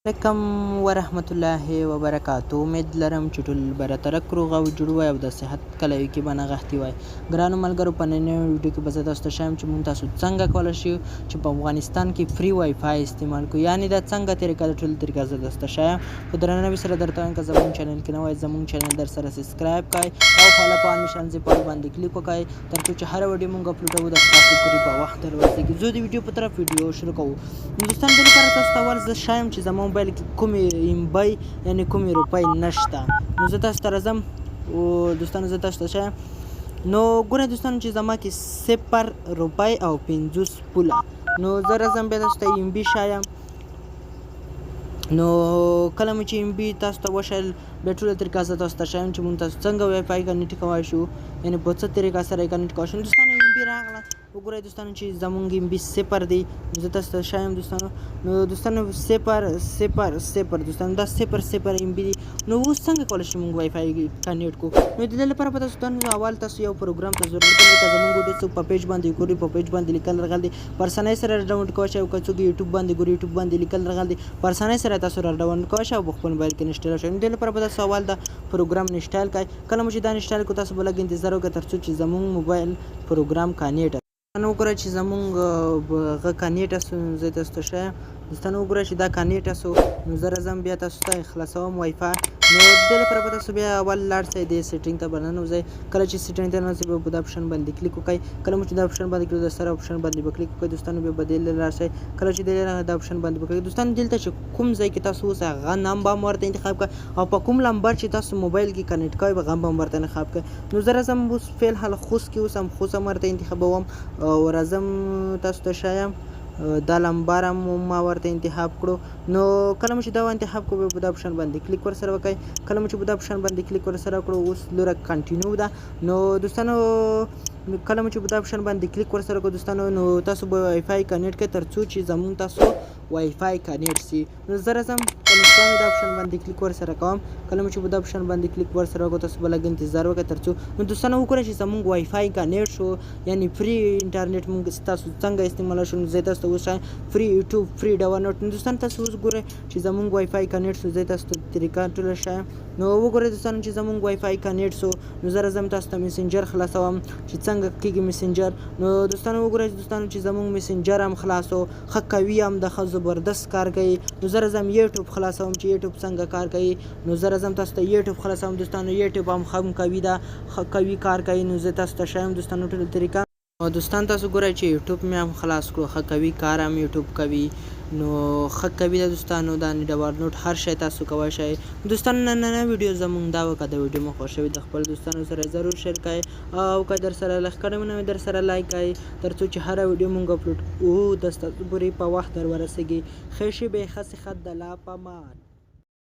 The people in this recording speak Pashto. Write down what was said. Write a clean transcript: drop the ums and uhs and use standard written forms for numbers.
علیکم ورحمت الله وبرکاتو. امید لرم چې ټول به راته رک روغ او جوړ وای او د صحت کلیو کې به نغښتي وای. ګرانو ملګرو، په نننۍ ویډیو کې به زه تاسو ته ښایم چې موږ تاسو څنګه کولی شو چې په افغانستان کې free وای فای استعمال کړو، یعنې دا څنګه طریقه ده، ټول طریقه زه تاسو ته ښایم. په درناوي سره درته وایم، که زموږ channel کې نه وای، زموږ channel در سره subscribe کړئ او فعاله په نشان زی په باندې کلیک وکړئ، ترڅو چې هره ویډیو موږ اپلوډ کوو د تاسو پورې په وخت در ورسېږي. زه د ویډیو په طرف ویډیو شروع کوو. دوستان، دې لپاره تاسو ته اول زه ښایم چې زما موبایل کې کومې MB یعنې کومې روپۍ نشته، نو زه تاسو ته راځم او دوستانو زه تاسو ته ښایم. نو ګورئ دوستانو چې زما کې 0 روپۍ او 50 پوله، نو زه راځم بیا تاسو ته MB ښایم. نو کله مې چې MB تاسو ته وښیل، بیا ټوله طریقه زه تاسو ته ښایم چې مونږ تاسو څنګه وای فای connect کولی شو، یعنې په څه طریقه سره یې connect کولی شو. دوستانو، MB راغله، وګورئ دوستانو چې زمونږ MB 0 دی. زه تاسو ته ښایم دوستانو. نو دوستانو، 0 0 0، دوستانو دا 0 0 MB دی. نو اوس څنګه کولی شو مونږ وای فای connect کړو؟ نو د دې لپاره به تاسو اول تاسو یو پروګرام ته ضرورت لري. که زمونږ ویډیو څوک په page باندې ګوري، په page باندې لیکل راغلی دی، په اسانۍ سره ډاونلوډ کولی شئ، او که څوک یوټیوب باندې ګوري، یوټیوب باندې لیکل راغلی دی، په اسانۍ سره تاسو را ډاونلوډ کولی شئ او په خپل موبایل کې install شئ. نو د دې لپاره به تاسو اول دا پروګرام install کړئ. کله مو چې دا install کړو، تاسو به لږ انتظار وکړئ تر څو چې زمونږ موبایل پروګرام connect. دوستانو وګورئ چې زمونږ هغه connect سو. زه تاسو ته ښایم دوستانو، وګورئ چې دا connect سو. نو زه راځم بیا تاسو ته خلاصوم وای فای. نو د دې لپاره به تاسو بیا اول لاړ شئ، دې setting ته به ننوځئ. کله چې setting ته ننوځئ، بیا په دا option باندې کلیک وکړئ. کله مو چې دا option باندې کلیک، د سره option باندې به کلیک وکړئ دوستانو. بیا به دې لاړ شئ. کله چې دې دا option باندې به کلیک، دوستانو، دلته چې کوم ځای کې تاسو اوس هغه نام به هم ورته انتخاب کړئ، او په کوم لمبر چې تاسو موبایل کې connect کوئ، هغه هم ورته انتخاب کړئ. نو زه راځم اوس فی الحال خوست کې اوسم، خوست هم ورته انتخابوم او راځم تاسو ته ښایم. دا لمبر هم ما ورته انتخاب کړو. نو کله مو چې دا انتخاب کړو، بیا په دا option باندې کلیک ورسره وکړئ. کله مو چې په دا option باندې کلیک ورسره کړو، اوس لوره continue ده. نو دوستانو، کله مو چې په دا option باندې کلیک ورسره کړو دوستانو، نو تاسو به وای فای connect کړئ تر څو چې زمونږ تاسو وای فای connect سي. نو زه راځم connect کوم، دا option باندې کلیک ورسره کوم. کله مو چې په دا option باندې کلیک ورسره وکړو، تاسو به لږ انتظار وکړئ تر څو. نو دوستانو وګورئ چې زمونږ وای فای connect شو، یعنې free انټرنیټ مونږ تاسو څنګه استعمال شو. نو زه تاسو ته اوس free یوټیوب، free download. نو دوستان تاسو اوس ګورئ چې زمونږ وای فای connect شو. زه تاسو ته طریقه ټوله ښایم. نو وګورئ دوستانو چې زمونږ وای فای connect شو. نو زه راځم تاسو ته میسنجر خلاصوم چې څنګه کېږي میسنجر. نو دوستانو وګورئ دوستانو چې زمونږ میسنجر هم خلاصو، ښه قوي هم د ښه زبردست کار کوي. نو زه راځم یوټیوب خلاصوم چې یوټیوب څنګه کار کوي. نو زه راځم تاسو ته یوټیوب خلاصوم دوستانو. یوټیوب هم ښه قوي ده، ښه قوي کار کوي. نو زه تاسو ته ښایم دوستانو ټوله طریقه. دوستان تاسو ګورئ چې یوټیوب مې هم خلاص کړو، ښه قوي کار هم یوټیوب کوي. نو ښه قوي ده دوستانو، دا ډاونلوډ هر شی تاسو کولی شئ. دوستانو، نننۍ ویډیو زمونږ دا وه. که دا ویډیو مو خوښ شوې، د خپل دوستانو سره ضرور share کړئ، او که در سره لږ کړی مو در سره like کړئ، تر څو چې هره ویډیو مونږ اپلوډ کوو د ستاسو پورې په وخت در ورسېږي. ښه شېبې، ښه صحت، د لا په امان.